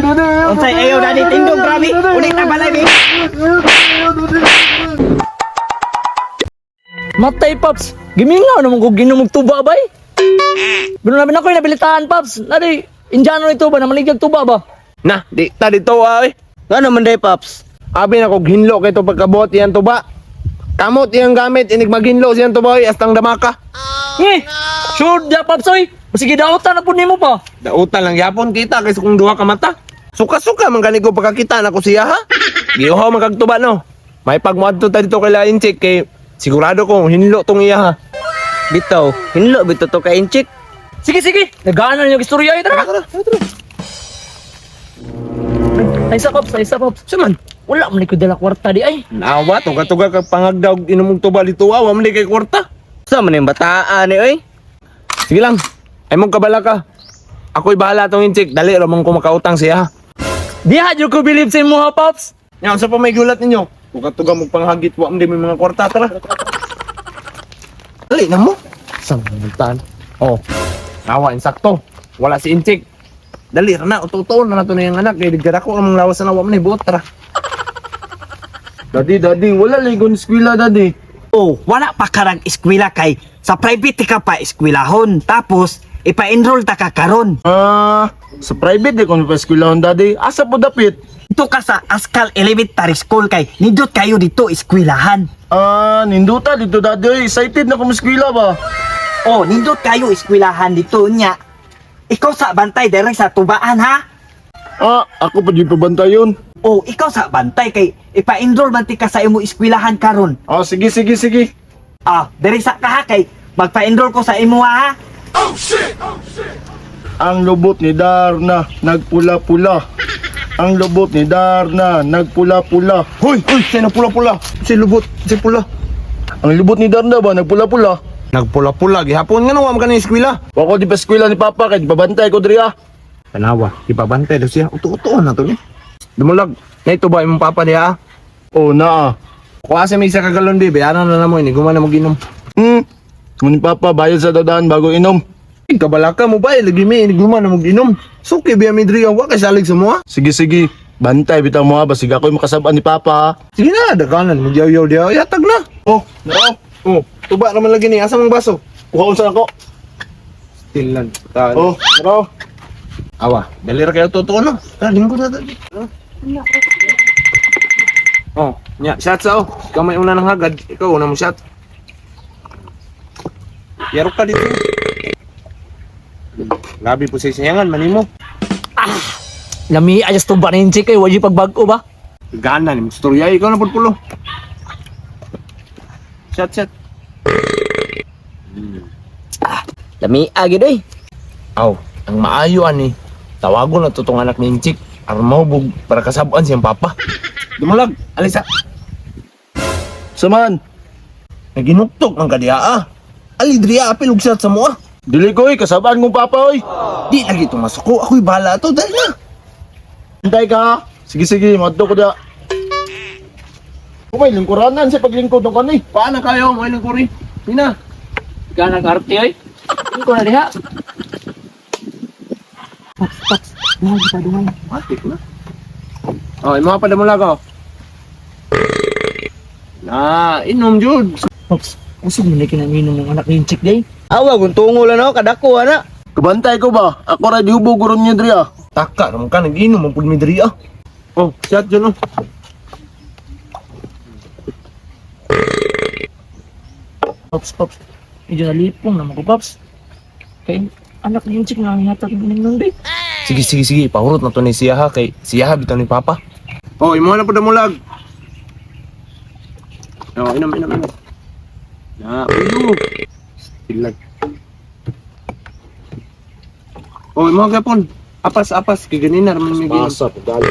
Unsay ayaw dani tindog, grabe. Ulit na balay bi. Matay, Paps. Gimingaw naman ko ginom og tuba bay. Pero namin ako nabilitahan, Paps. Nari, Indiano ni tuba, namaligyag tuba ba? Na, di ta dito ay. Ngano man day, Paps? Abi na kog hinlo kay to pagkabuot iyang tuba. Kamot iyang gamit inig maghinlo siyang tuba oy astang damaka. Ngi! Sure, dia, Paps, oy. Sige, dautan na po nimo pa. Dautan lang yapon kita kay kung duha ka mata. Suka-suka man gani ko pagkakita nako siya ha. Giuhaw man kag tuba no. May pagmuadto ta dito kay lain chick kay sigurado ko hinlo tong iya ha. Bitaw, hinlo bitaw to kay Inchik. Sige, sige. Nagana niyo istorya ay tara. Tara, tara, tara. Ay sa Paps, ay sa Paps. Saman? Wala man ni ko dala kwarta di ay. Nawa tuga-tuga kag pangagdaw inom og tuba dito wa man di kay kwarta. Sa man yung bataan ni oy? Sige lang. Ay mong kabala ka. Ako'y bahala tong inchik. Dali ra man ko makautang siya ha. Diha jud ko believe sa imo ha, Paps. Nya unsa pa may gulat ninyo? Tuga-tuga mo panghagit wa man di may mga kwarta tara. Dali na mo. Samtan. Oh. Nawa insakto. Wala si Inchik. Dali ra na uto-uto na nato na yung anak kay digara ko among lawas na wa man buot tara. Daddy, daddy, wala ligon eskwela, daddy. Oh, wala pa karag eskwela kay sa private ka pa eskwelahon. Tapos ipa-enroll ta ka karon. Ah, sa private di ko pa eskwelahon, daddy. Asa po dapit? Dito ka sa Askal Elementary School kay nindot kayo dito eskwelahan. Ah, ninduta dito, daddy. Oy, excited na ko eskwela ba? Oh, nindot kayo eskwelahan dito nya. Ikaw sa bantay direk sa tubaan ha. Ah, ako pa di pa bantayon. Oh, ikaw sa bantay kay ipa-enroll man ti ka sa imo eskwelahan karon. Ah, sige, sige, sige. Ah, diri sa ka ha kay magpa-enroll ko sa imo ha. Ang lubot ni Darna, nagpula-pula. Ang lubot ni Darna, nagpula-pula. Hoy, hoy, sino pula-pula? Si lubot, si pula. Ang lubot ni Darna ba, nagpula-pula? Nagpula-pula gihapon nga wa man kani eskwela. Wako di pa eskwela ni Papa, kay pabantay ko diri ah. Tanawa, ipabantay daw siya. Uto-uto na to ni. Dumulag, na ito ba imong papa niya? Oh, naa. Kuha sa may isa ka galon di, bayaran na namo ini gumana mo ginom. Ngunit Papa, bayad sa dadaan bago inom. Ay, kabala ka mo ba? Lagi mi, ini gumana mo ginom. Suki biya mi diri wa kay salig sa mo. Sige, sige. Bantay, bitaw mo ha, basig ako'y makasabaan ni Papa ha. Sige na, daganan mo yaw diya. Yatag na. Oh, nao. Oh, tuba naman lagi ni asa mong baso? Kuha unsa ako. Still lang. Tan. Oh, nao. Awa, dali ra kayo totoo no. Tara, lingkod na dali. Oh, nya, shot sa oh. Ikaw may una ng hagad, ikaw una mo shot. Yaro ka dito. Labi po sa sayangan, manimo. Lami ayos tuba ni Inchik kay wala pagbag-o ba? Gana ni istorya ikaw na pud pulo. Shot shot. Lami agid oy. Aw, ang maayo ani. Tawagon na to tong anak ni Inchik. Aron mahubog para kasabuan siyang papa. Dumulag, alisa. Saman, Naginuktok man ka diha ah. Ali diri ah, apil og shot sa mo ah. dili ko oy, kasabaan kong Papa oy. Di lagi to masuko, ako'y bahala to dali na. Hintay ka ha. Sige, sige, madto ko da. Kumay, lingkuranan sa paglingkod ng kani. Paano kayo, mga ilang kuri? Hina. Gana arte oy. Ko na diha. Paps, Paps. Lagi pa duman. Matik na. Oh, imo pa dumulag oh. Na, inom jud. Paps, usog man ni kinanginom ng anak ni Inchik day. Awa gun tungo lang no kadako ana. Kabantay ko ba? Ako ra dihubog ron niya diri ah. Taka naman ka nag-inom ang pud mi diri ah. Oh, shot jud oh. Paps, Paps. Medyo nalipong naman ko, Paps. Kay anak ni Inchik nga ang hatag ng day. Sige, sige, sige. Pahurot na to ni siya ha. Kay siya ha, bitaw ni Papa. Oh, imo na po damulag. Oh, inom, inom, inom. Na, ulo. Stilag. Oh, imo gapon. Apas, apas. Kay ganina raman may ginom. Pasa, pagdalo.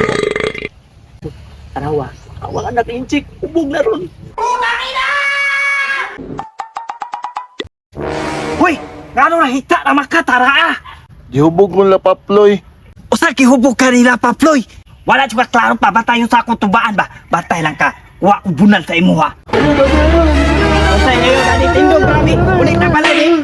Tanawa, awang anak ni Inchik, ubog na ron. Hoy, ngano na hita na makatara ah. Dihubog mo la Paploy. Usa gihubog ka nila Paploy. Wala jud ka klaro pa batayon sa akong tubaan ba. Batay lang ka. Wa ko bunal sa imo ha. Unsay ayaw dani tindog grabe. Ulit na balay eh.